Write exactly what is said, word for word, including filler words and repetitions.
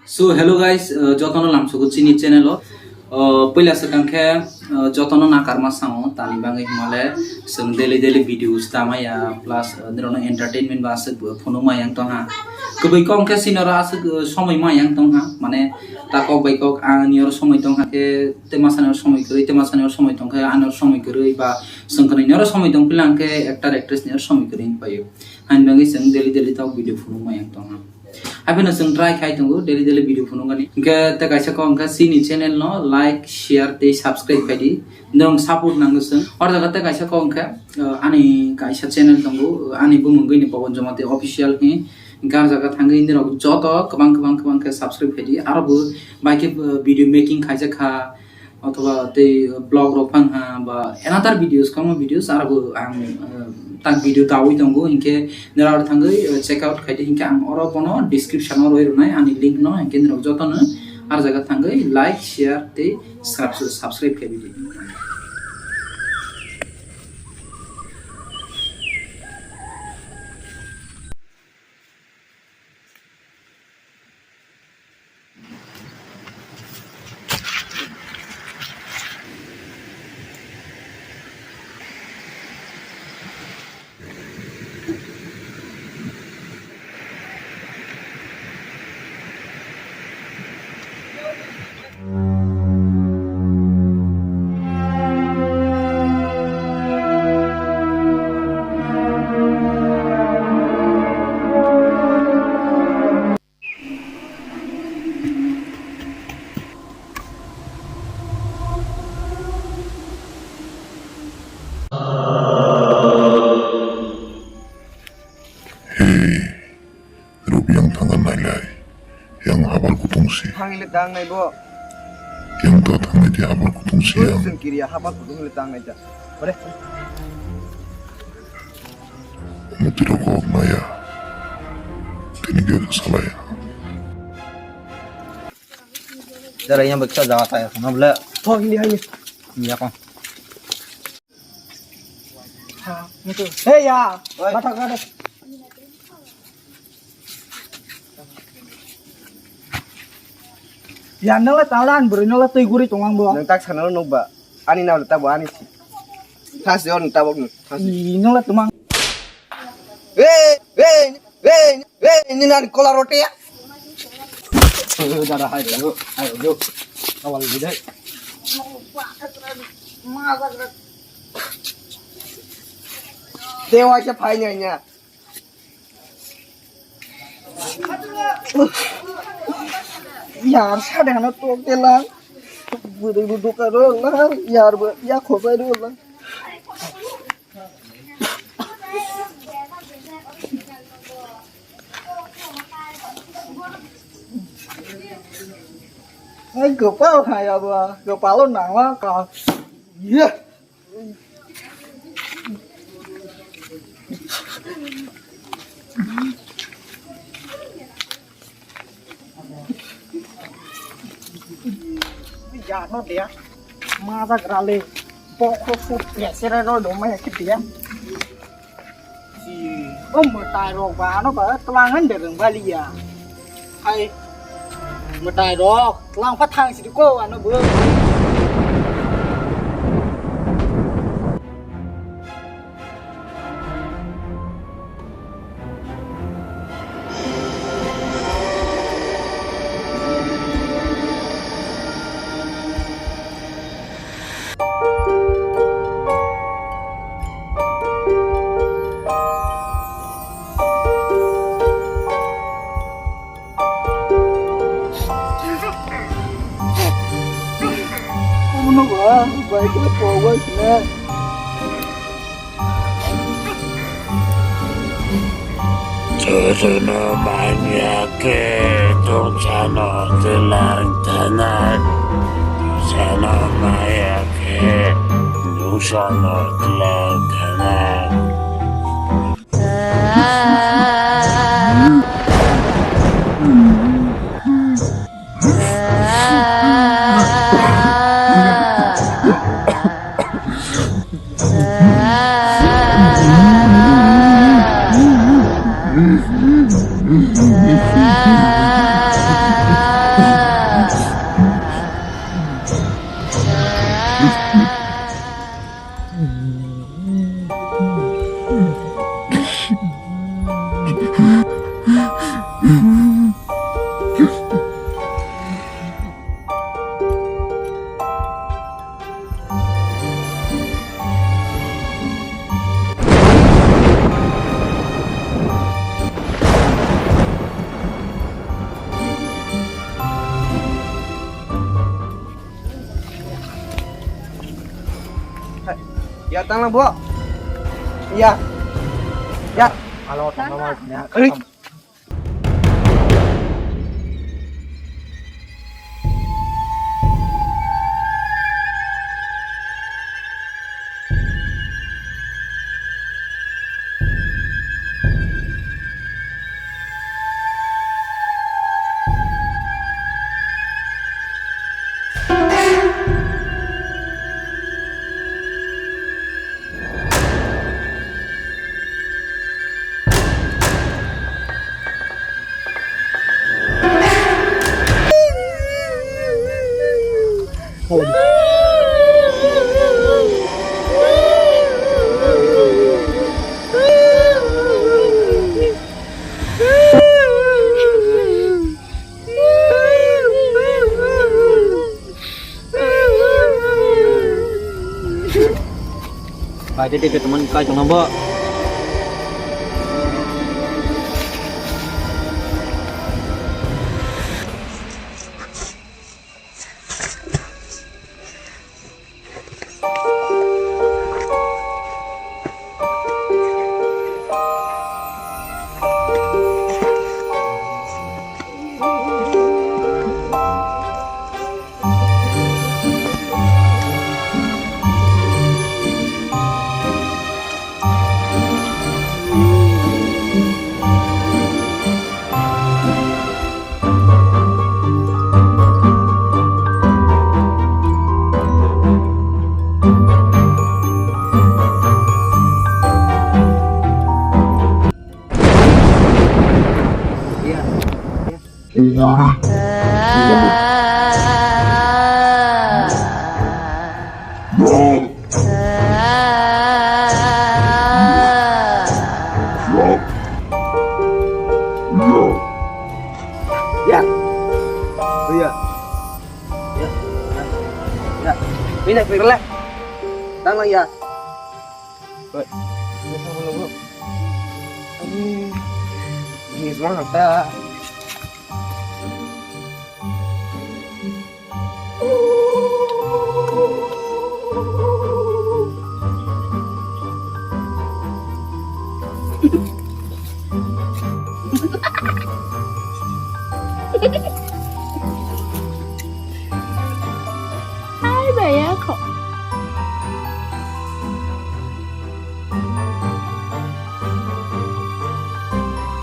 So, hello guys, uh, jotono lamsogo chini channel o. Uh, puila swkang khe, uh, jotono nakarma sao tani bagwi hwnmale chwng daily daily videos tamaya, plus, uh, nirokno entertainment ba aswk phunuk ma yang tongha. Kwbwi kok khe chini oro aswk, uh, somoi ma yang tongha, mane ta kok bai kok ang niyoro somoi tongha khe, tema saniro somoi kwrwi, tema saniro somoi tongkhe anoro somoi kwrwi, ba chwng khwnwi niyoro somoi tong pila hwnkhe actor actress niyoro somoi kwrwi wng paio. Haini bagwi chwng daily daily tok video phunuk ma yang tongha. Hapheno chwng try khai tongo daily daily video phunukani. Hwnkhe tei kaisa kok hwnkhe chini channel no like, share tei subscribe khai di. Norok support nango chwng. Oro jaga tei kaisa kok hwnkhe, uh, ani kaisa channel tongo, uh, ani bumung gwi ni Pawan Jamatia Official hi. Hwnkhe aro jaga thangwi norok joto kwbang kwbang kwbang khe subscribe khai di. Aro bo bai khe, uh, video making khaijak kha. Othoba tei vlog rok phang ha ba another videos, kwbangma videos aro bo ang, eh, tak video dawi tongo, hinkhe nera aro thangwi, eh, check out khai di, hinkhe ang oro bono description o roi rwnai ani link no, hinkhe norok jotono aro jaga thangwi like, share tei subs-, subscribe khai di. Hey, Rup yang thangna nailai, yang habar kutung si. Thangile dang nai bo. Yang ta thangna di habar kutung si yang. Sengkiri ya habar kutung le dang nai da. Ore. Mutiro kok maya. Tini ke salaya. Jara yang beksa jaga saya, nabla. Oh, ini ayo. Iya kong. Hey ya, mata kada. Ya nala talan bro, nala tui guri tongang bo. Nang tak sana nuk ba. Ani nala tabo ani si. Thas yon tabok nuk. Thas. Ih, nala tumang. Hey, hey, hey, hey, ini nani kola roti ya? Dara hai jo, hai jo. Awal bidai. Dewa siya phai niya niya. Yar, sade hana tok de lang. Bwrwi bo doka ro lang, yar bo ya khobai ro lang. Ai, gopal hai abo, gopalo nangla ka. Ye. Ya no dia. Maja grale. Bokro su presere ro do maya kitia. Si, o mwtai rok ba ano ba tlangan dereng baliya. Hai, mwtai rok tlang pa thang sidi ko ano bo. Omo no ba, bai khe pogoi sine. Chwrwngno manya khe tungsano twlang thana, tungsano maya khe nungsano twlang thana. Ya, tang lang, bo. Ya. Ya. Halo, tang lang, ya. Bai, tei, tei, tei, tongmani kai tongna bo. Ya. Oh, ya. Ya. Ya. Ini nak pergi lah. Tang lang ya. Oi. Ini semua tak. Ai, bai, ya, kok.